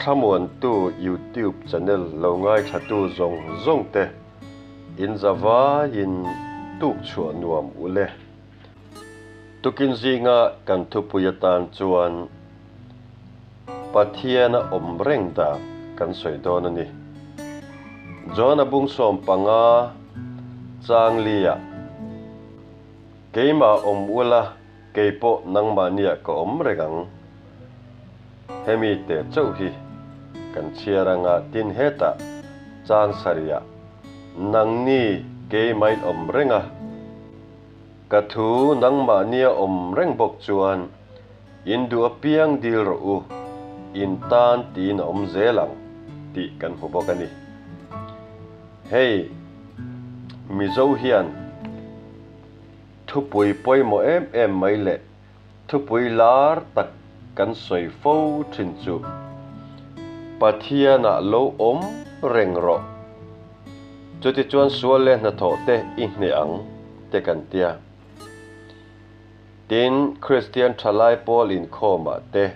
Thlamuantu YouTube channel lo ngaithlatu zawng zawng te in zavaiin tuk chhuah nuam u le. Tukin zinga kan thupui atan chuan Pathiana awm reng dan kan sawi dawn a ni. John-a bung 15 chang lia Keimah awm ula kei pawh nangmahniah ka awm reng ang. Hemi teh chauh hi kan chhiar anga tin hetah chang sarihah nangni keimahin awm reng a, ka thu nangmahnia awm reng bawk chuan in duh apiang dil rawh u, in tan tiin a awm zel ang tih kan hmu bawk a ni. Hei Mizo hian thupui pawimawh em em mai leh thupui lar tak kan sawi fo thin chu Pathianah lo awm reng rawh. Chutichuan sual leh hnathawh te i hneh ang te kan tia. Tin, Kristian thalai pawl inkhawmah te,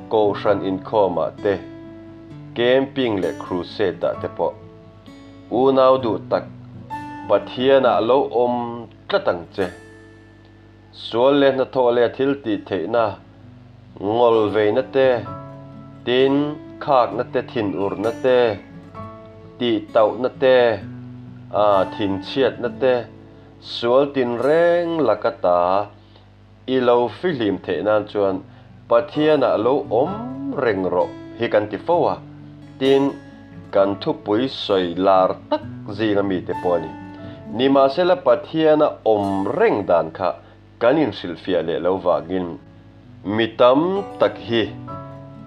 Kohhran inkhawmah te, camping leh crusade-ah te pawh unau duh tak Pathianah lo awm tlat ang che. Sual leh hnathawh leh thil tih theihna, ngawl veina te, tin, khakna te, thinurna te, tihtauhna te, thinchhiatna te, sual tinreng laka ta i lo fihlim theih nan chuan Pathianah lo awm reng rawh hi kan ti fo a, tin, kan thupui sawi lar tak zinga mite pawh a ni. Nimahsela Pathiana awm reng dan kha kan inhrilhfiah leh lo vangin mi tam tak hi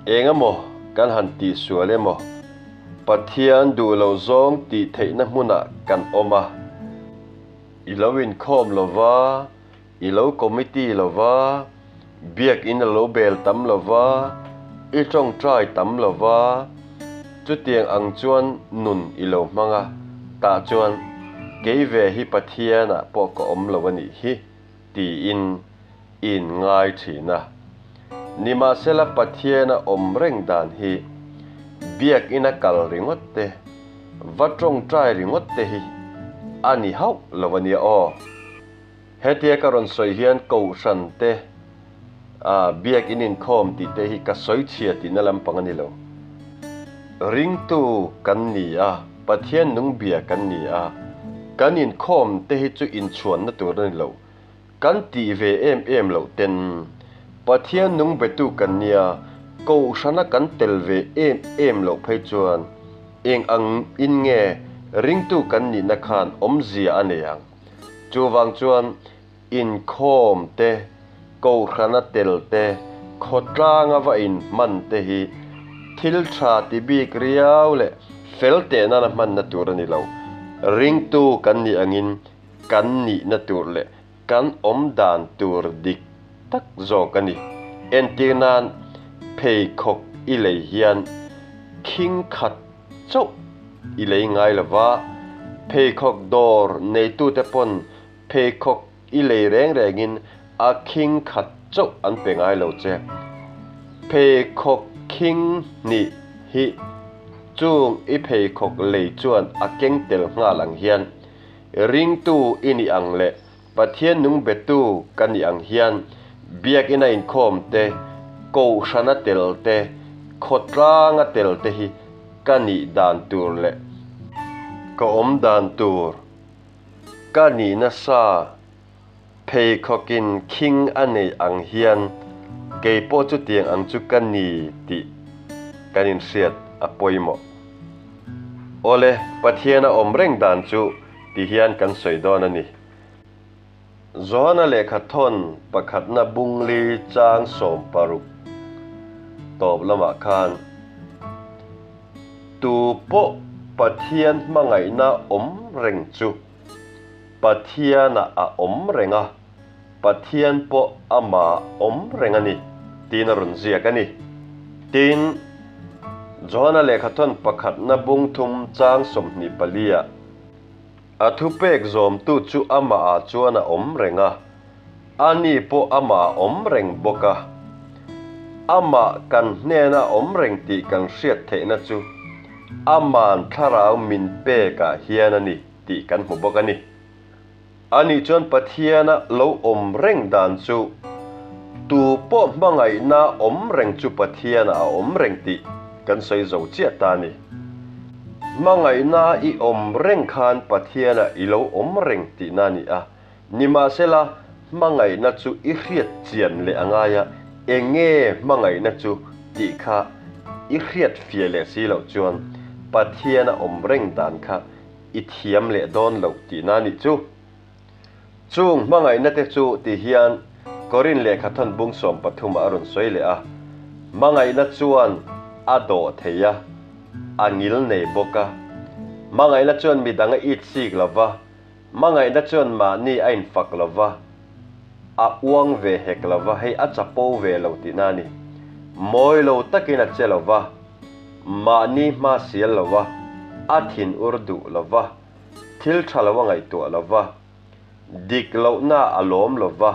eng emaw kan han tihsual emaw Pathian duh loh zawng tih theihna hmunah kan awm a, i lo inkhawm lova, I lo committee lova, biakinn a lo bel tam lova, i tawngtai tam lova, chutiang ang chuan nun i lo hmang a, tah chuan kei ve hi Pathianah pawh ka awm lo a nih hi tiin i inngai thin a. Nimahsela Pathiana awm reng dan hi biakinn a kal ringawt te, va tawngtai ringawt te hi a ni hauh lo a nia aw. Hetia ka rawn sawi hian Kohhran te ah biakinn inkhawm tih te hi ka sawi chhia tihna lampang a ni lo. Ringtu kan ni a, Pathian nung bia kan ni a, kan inkhawm te hi chu inchhuanna tur a ni lo. Kan tih ve em em loh ten Pathian nung betu kan nia, Kohhrana kan tel ve em em loh phei chuan eng ang in nge ringtu kan nihna khan awmzia a nei ang? Chuvang chuan inkhawm te, kohhrana tel te, khawtlanga va inhman te hi thil tha ti bik riau leh fel teh nana hmanna tur a ni lo. Ringtu kan nih angin kan nihna tur leh kan awm dan tur dik tak zawk a ni. Entir nan pheikhawk i lei hian khing khat chauh i lei ngai lo va, pheikhawk dawr neitute pawn pheikhawk i lei reng rengin a khing khat chauh an pe ngai lo che. Pheikhawk khing hnih hi chung i pheikhawk lei chuan a keng tel nghal ang hian ringtu i nih ang leh Pathian nung betu ka nih ang hian biakinn a inkhawm te, kohhran a tel te, khawtlang a tel te hi ka nih dan tur leh ka awm dan tur ka nih nasa pheikhawkin khing a nei ang hian kei pawh chutiang ang chu ka ni tih kan inhriat a pawimawh. Awle, Pathian a awm reng dan chu ti hian kan sawi dawn a ni. Johana lehkha thawn pakhatna bungli chang 60 tawp lamah khan, Tu pawh Pathian hmangaihna awm reng chu Pathianah a awm reng a, Pathian pawh amah awm reng a ni, tiin a rawn ziak a ni. Tin, Johana lehkha thawn pakhatna bung thum chang 24 ah, A thupek zawmtu chu amahah chuan a awm reng a, ani pawh amah a awm reng bawk a. Amah kan hnena awm reng tih kan hriat theihna chu Aman thlarau min pekah hian a ni tih kan hmu bawk a ni. Ani chuan Pathiana lo awm reng dan chu tu pawh hmangaihna awm reng chu Pathiana a awm reng tih kan sawi zo chiah ta a ni. Hmangaihna i awm reng khan Pathiana i lo awm reng tihna a ni a. Nimahsela, hmangaihna chu i hriat chian leh a ngai a, eng nge hmangaihna chu tih kha i hriat fiah leh si loh chuan Pathiana awm reng dan kha i thiam leh dawn loh tihna a nih chu. Chung hmangaihna te chu ti hian Korin lehkhathawn bung 13 ah a rawn sawi leh a, Hmangaihna chuan a dawh thei a, a ngil nei bawk a. Hmangaihna chuan midang a it sik lo va, Hmangaihna chuan mahni a infak lo va, a uang ve hek lo va, hei a chapo ve lo tihna a ni. Mawi lo takin a che lo va, mahni hma sial lo va, a thin ur duh lo va, thil tha lo a ngaihtuah lo va, dik lohna a lawm lo va,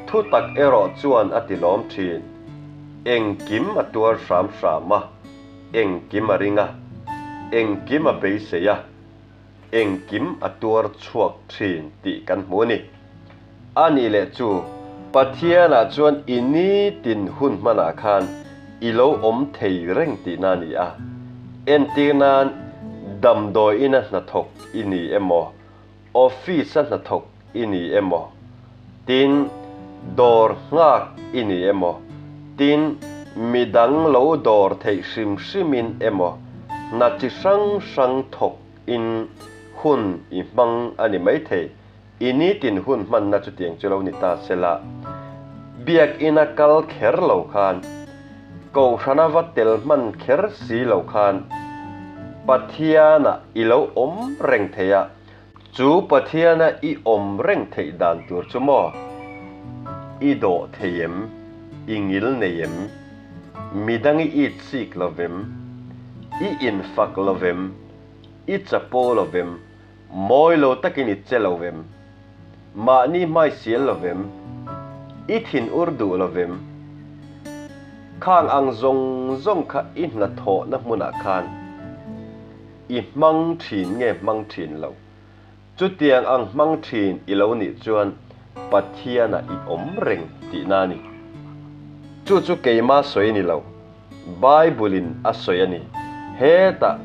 thu tak erawh chuan a ti lawm thin. Engkim a tuar hram hram a, engkim a ring a, engkim a beisei a. Engkim a tuar chhuak thin tih kan hmu a ni. A nih leh chu, Pathianah chuan i nitin hun hmanah khan i lo awm thei reng tihna a ni a. Entir nan damdawiina hnathawk i ni emaw, office-a hnathawk i ni emaw, tin, dawr nghak i ni emaw, tin, midang lo dawr theih hrim hrimin emaw, hna chi hrang hrang thawk in hun i hmang a ni maithei. I nitin hun hmanna chutiang chu lo ni ta se la, biakina kal kher lo khan, kohhrana va tel hman kher si lo khan, Pathianah i lo awm reng thei a, Chu Pathiana i awm reng theih dan tur chu maw? I dawh thei em? I ngil nei em? Midang i it sik lo vem? I infak lo vem? I chapo lo vem? Mawi lo takin i che lo vem? Mahni hmai sial lo vem? I thin ur duh lo vem? Khang ang zawng zawng kha i hnathawhna hmunah khan I hmang thin nge hmang thin lo? Chutiang ang hmang thin i lo nih chuan Pathianah i awm reng tihna a ni. Chu chu keima sawi a ni lo, Bible-in a sawi a ni. Hetah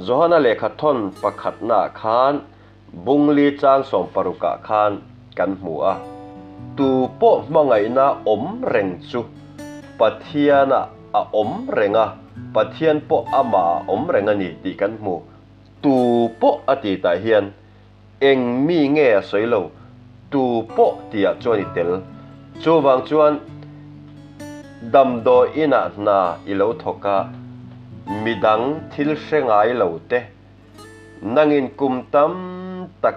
Johana lehkha thawn pakhatnaah khan Bungli chang sawmparukah khan kan hmu a. Tu pawh hmangaihna awm reng chu Pathianah a awm reng a, Pathian pawh amah a awm reng a ni tih kan hmu. Tu pawh a ti tah hian eng mi nge a sawi lo, tu pawh tihah chuan i tel. Chuvang chuan damdawi inah hna i lo thawk a, midang thil hre ngai lo te, Nangin kum tam tak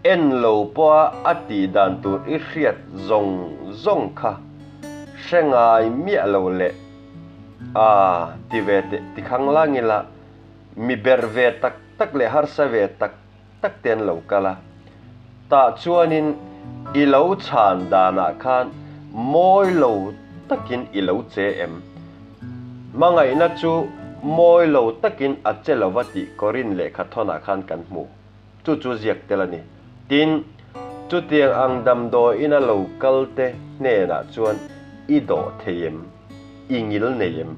en lo pawha a tih dan tur i hriat zawng zawng kha hre ngai miah lo leh a ti ve teh ti khang lang ila mi ber ve tak tak leh harsa ve tak tak te an lo kal a, tah chuanin i lo chhan danah khan mawi lo takin i lo che em? Hmangaihna chu mawi lo takin a che lova tih Korin lehkha thawnah khan kan hmu. Chu chu ziak tel a ni. Tin, chutiang ang damdawiin a lo kal te hnenah chuan i dawh thei em? I ngil nei em?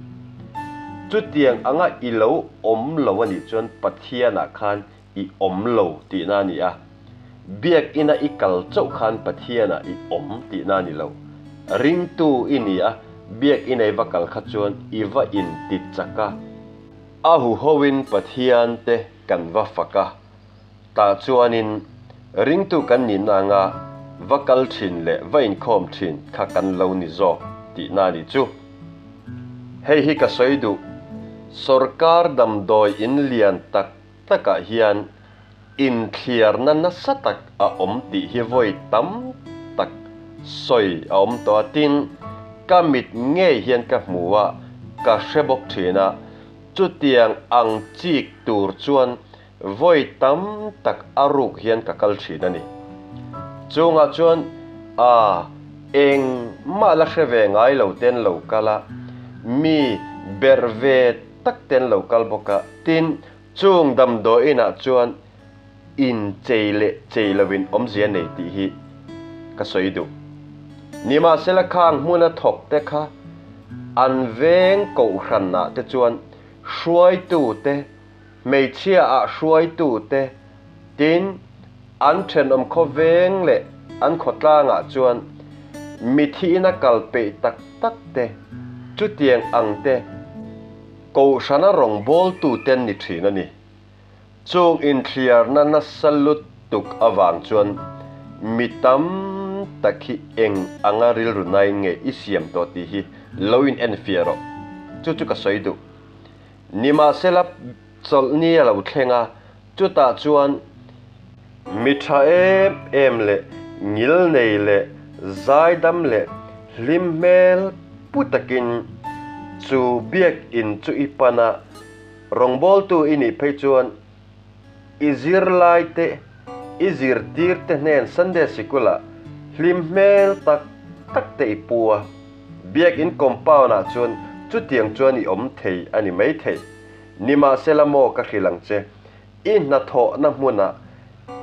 Chutiang anga i lo awm lo a nih chuan Pathianah khan i awm lo tihna a ni a. Biakina i kal chauh khan Pathianah i awm tihna a ni lo. Ringtu i ni a, biakina i va kal kha chuan i va inti chak a. A huhoin Pathian te kan va fak a, tah chuanin ringtu kan nihna anga va kal thin leh va inkhawm thin kha kan lo ni zawk tihna a nih chu. Hei hi ka sawi duh, sorkar damdawi in lian tak takah hian inthliarna nasa tak a awm tih hi vawi tam tak sawi a awm tawh a, tin, ka mit ngei hian ka hmu a, ka hre bawk thin a, chutiang ang chik tur chuan vawi tam tak a ruk hian ka kal thin a ni. Chungah chuan a. Engmah la hre ve ngai lo ten lo kal a, mi berh ve tak ten lo kal bawk a. Tin, chung damdawiinah chuan inchei leh chei loin awmzia nei tih hi ka sawi duh. Nimahsela khang hmuna thawk te kha an veng kohhranah te chuan hruaitu te, hmeichhia ah hruaitu te, tin an thenawm khaw veng leh an khawtlangah chuan mithiin a kal peih tak tak te, chutiang ang te kohhrana rawngbawltu ten ni thin a ni. Chung inthliarna nasa lutuk avang chuan mi tam tak hi eng anga rilru nain nge i siam tawh tih hi lo in enfiah rawh. Chu chu ka sawi duh. Nimahsela chawlhni a lo thleng a, chutah chuan mi tha em em leh ngilnei leh zaidam leh hlim hmel pu takin chu biakinn chu i pan a, Rawngbawltu i nih phei chuan i zirlaite, i zirtirte hnen Sunday Sikul-ah hlim hmel tak tak te i pu a, Biakin compound-ah chuan chutiang chuan i awm thei a ni maithei. Nimahsela maw ka hrilh ang che, i hnathawhna hmunah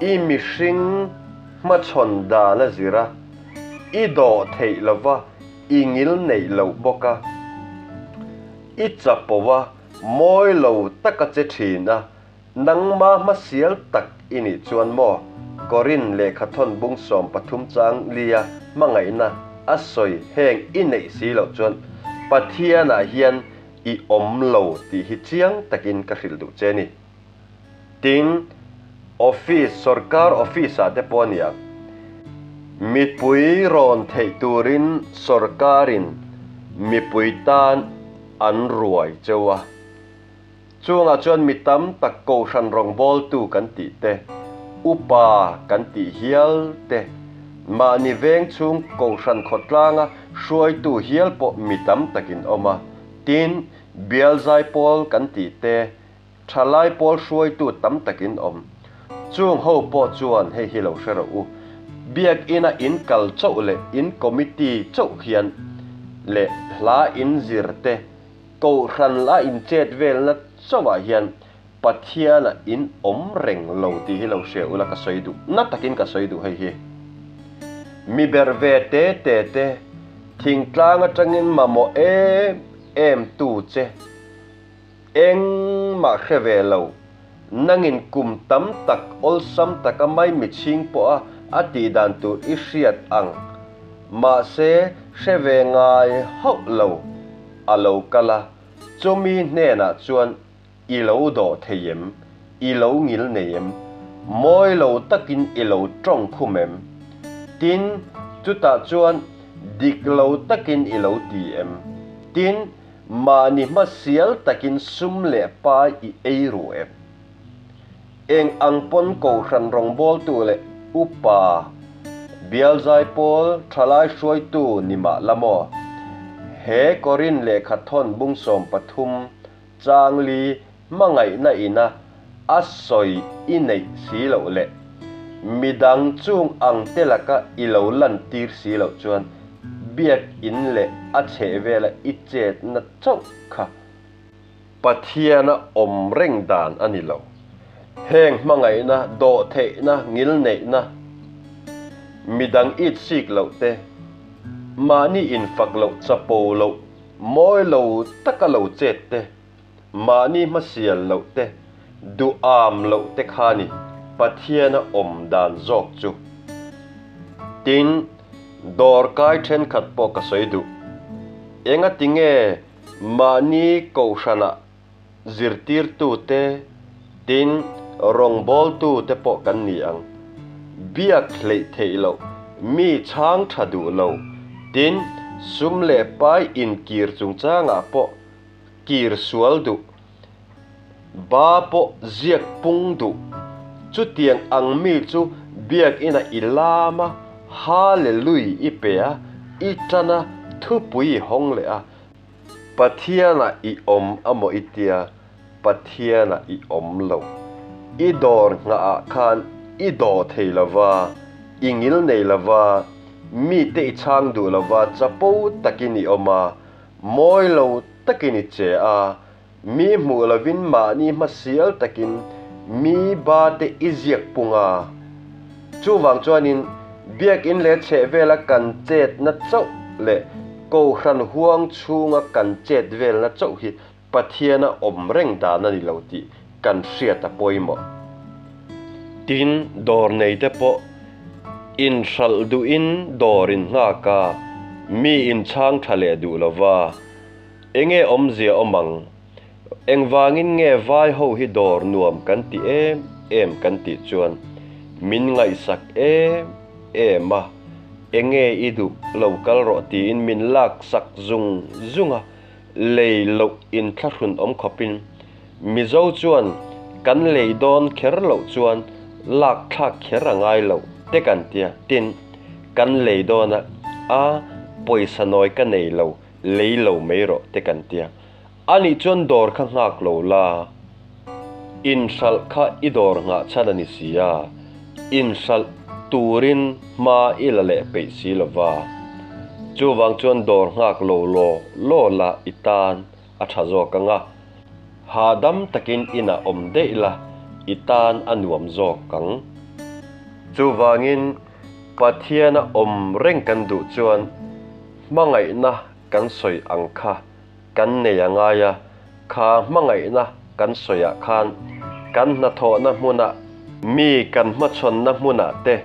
i mihring hmachhawn dan a zir a, i dawh theih lova i ngil neih loh bawk a. I chapo a, mawi lo tak a che thin a, nangma hmasial tak i nih chuan maw? Korin lehkhathawn bung 13 chang lia hmangaihna a sawi heng i neih si loh chuan Pathianah hian i awm lo tih hi chiang takin ka hrilh duh che ni. Tin, office, sorkar office ah te pawh a ni ang. Mipui rawn theih turin sorkarin mipui tan an ruai cheu a. Chungah chuan mi tam tak kohhran rawngbawltu kan tih te, upa kan tih hial te, mahni veng chhung kohhran khawtlanga hruaitu hial pawh mi tam takin awm a. Tin, bialzai pawl kan tih te, Thalai pawl hruaitu tam takin awm. Chung ho pawh chuan hei hi lo hre rawh u. Biakina in kal chauh leh in committee chauh hian leh hla in zir te, kohhran la in chet velna chauhah hian Pathiana in awm reng lo tih hi lo hria ula ka sawi duh. Na takin ka sawi duh hei hi. Mi ber ve te te te, thingtlang atangin mamawh em em tu che. Engmah hre ve lo. Nangin kum tam tak awlsam taka mai michhing pawha a tih dan tur i hriat ang. Mahse, hre ve ngai hauh lo a lo kal a, chumi hnenah chuan i lo dawh thei em? I lo ngil nei em? Mawi lo takin i lo tawng khum em? Tin, chutah chuan dik lo takin i lo ti em? Tin, Mahni hmasial takin sum leh pai i ei ru em? Eng ang pawn kohhran rawngbawltu leh upa, bialzai pawl, thalai hruaitu ni mah la maw? He Korin lehkha thawn bung 13 chang li hmangaihna ina a sawi i neih si loh leh midang chung ang te laka i lo lantir si loh chuan biakinn leh a chhehvela i chetna chauh kha Pathiana awm reng dan a ni lo. Heng hmangaihna, dawhtheihna, ngilneihna, midang it sik loh te, mahni infak loh, chapo loh, mawi lo taka lo chet te, Mahni hmasial loh te, duham loh te kha ni Pathiana awm dan zawk chu. Tin, dawrkai thenkhat pawh ka sawi duh. Engati nge mahni kohhranah zirtirtu te, tin, rawngbawltu te pawh kan ni ang. Biak hleih theih loh, mi chhang tha duh lo, tin, sum leh pai inkir chungchangah pawh kir sual duh, ba pawh ziak pung duh. Chutiang ang mi chu biakina i lam a, Hallelui i pe a, i tan a, thupui i hawng leh a. Pathianah i awm amaw i tia, Pathianah i awm lo. I dawr nghahah khan i daw thei lova, i ngil nei lova, Mite i chhang duh lova, chapo takin i awm a, mawi lo takin i che a, mi hmuh lovin mahni hmasial takin mi ba te i ziak pung a. Chuvang chuanin biakinn leh chhehvela kan chetna chauh leh kohhran huang chhunga kan chet velna chauh hi Pathiana awm reng dan a ni lo tih kan hriat a pawimawh. Tin, dawr nei te pawh inhralh duhin dawr in nghak a, mi inchhang tha leh duh lo va, enge awmzia awm ang? Engvangin nge vai ho hi dawr nuam kan ti em em kan tih chuan min ngaihsak em em a, enge i duh lo kal rawh tiin min laksak zung zung a, Lei loh inthlahrun awm khawpin Mizo chuan kan lei dawn kher loh chuan lak thlak kher a ngai lo te kan tia. Tin, kan lei dawn a, a pawisa nawi ka nei lo, lei lo mai rawh te kan tia. Anih chuan dawr kha nghak lo la, inhralh kha i dawr nghah chhan a ni si a, inhralh turin hma i la leh peih si lo va. Chuvang chuan dawr nghak lo law law la i tan a tha zawk ang a, hahdam takin inah awm daih la i tan a nuam zawk ang. Chuvangin Pathiana awm reng kan duh chuan hmangaihna kan sawi ang kha kan nei a ngai a, kha hmangaihna kan sawiah khan kan hnathawhna hmuna mi kan hmachhawnna hmunah te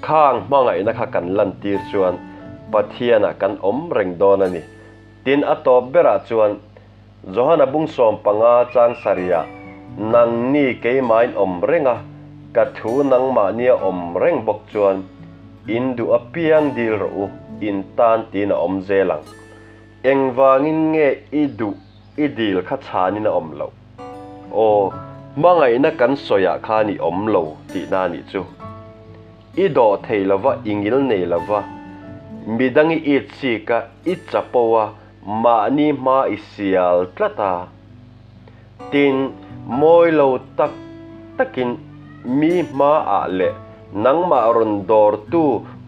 khang hmangaihna kha kan lantir chuan Pathianah kan awm reng dawn a ni. Tin, a tawp berah chuan Johana bung 15 chang sarihah, Nangni keimain awm reng a, ka thu nangmahnia awm reng bawk chuan in duh apiang dil rawh u, in tan tiin a awm zel ang. Engvangin nge i duh i dil kha chhanin a awm loh? Aw, hmangaihna kan sawiah khan i awm lo tihna a nih chu. I dawh thei lova, i ngil nei lova, midang i it chik a, i chapo a, mahni hma i sial tlat a. Tin, mawi lo tak takin mi hmaah leh nangmah rawn dawrtu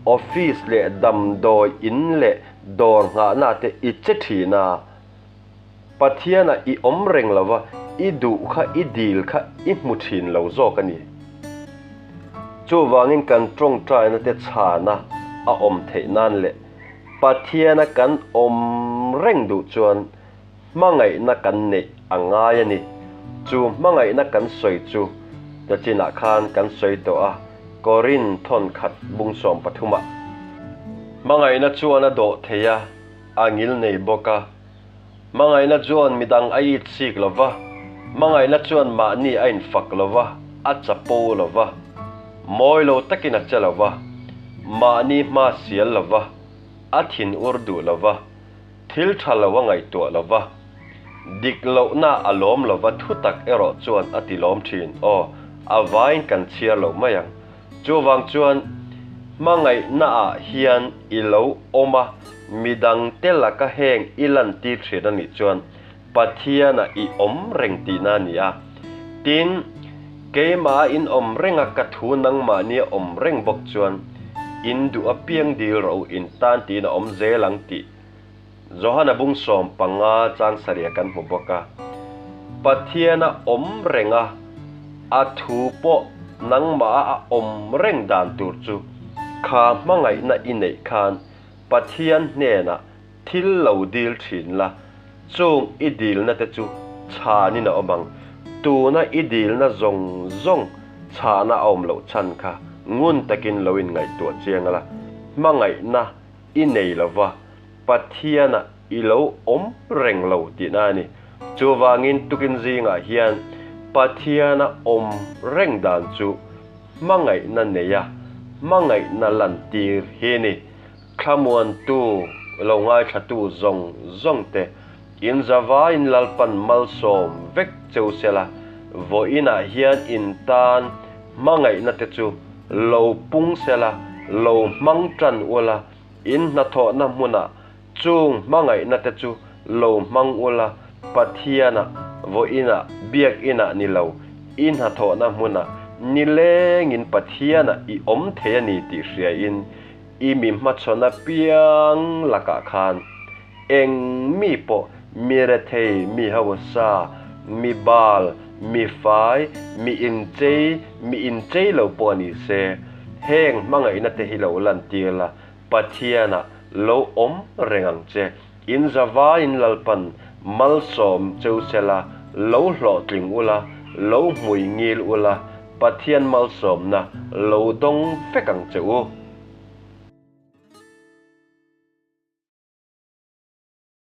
office leh damdawi in leh Dawr nghahna te i che thin a, Pathianah i awm reng lo va, i duh kha i dil kha i hmu thin lo zawk a ni. Chuvangin kan tawngtaina te chhana a awm theih nan leh Pathiana kan awm reng duh chuan hmangaihna kan neih a ngai a ni. Chu hmangaihna kan sawi chu nachinah khan kan sawi tawh a, Korin thawn khat bung 13 ah. Hmangaihna chuan a dawh thei a, a ngil nei bawk a. Hmangaihna chuan midang a it sik lo va, hmangaihna chuan mahni a infak lo va, a chapo lo va, mawi lo takin a che lo va, mahni hma sial lo va, a thin ur duh lo va, Thil tha lo a ngaihtuah lo va, dik lohna a lawm lo va thu tak erawh chuan a ti lawm thin. Aw, a vain kan chhiar lo mai ang. Chuvang chuan hmangaihnaah hian i lo awm a, midangte laka heng i lantir thin a nih chuan Pathianah i awm reng tihna a ni a. Tin, keimah in awm reng a, ka thu nangmahnia awm reng bawk chuan in duh apiang dil rawh u, in tan tiin a awm zel ang tih Johana bung 15 chang sarih kan hmu bawk a. Pathiana awm reng a, a thu pawh nangmah a awm reng dan tur chu kha hmangaihna i neih khan Pathian hnenah Thil lo dil thin la, chung i dilna te chu chhanin a awm ang. Tuna i dilna zawng zawng chhana a awm loh chhan kha ngun takin lo inngaihtuah chiang la, hmangaihna i nei lo va, Pathianah i lo awm reng lo tihna a ni. Chuvangin tukin zingah hian Pathiana awm reng dan chu hmangaihna neia hmangaihna lantir hi a ni. Thlamuantu lo ngaithlatu zawng zawng te, in zavaiin Lalpan malsawm vek cheu sela, vawiinah hian in tan hmangaihna te chu lo pung sela, lo hmang tan ula, in hnathawhna hmunah chung hmangaihna te chu lo hmang ula, Pathianah, vawiinah, biakinah ni lo, i hnathawhna hmunah nilengin Pathianah i awm thei a ni tih hriain. I mi hmachhawn apiang lakah khan eng mi pawh, mi rethei, mi hausa, mi bal, mi fai, mi inchei, mi inchei lo pawh a ni se, heng hmangaihna te hi lo lantir la, Pathianah lo awm reng ang che. In zavaiin Lalpan malsawm cheu sela, lo hlawhtling ula, lo hmui ngil ula, Pathian malsawmna lo dawng vek ang che u.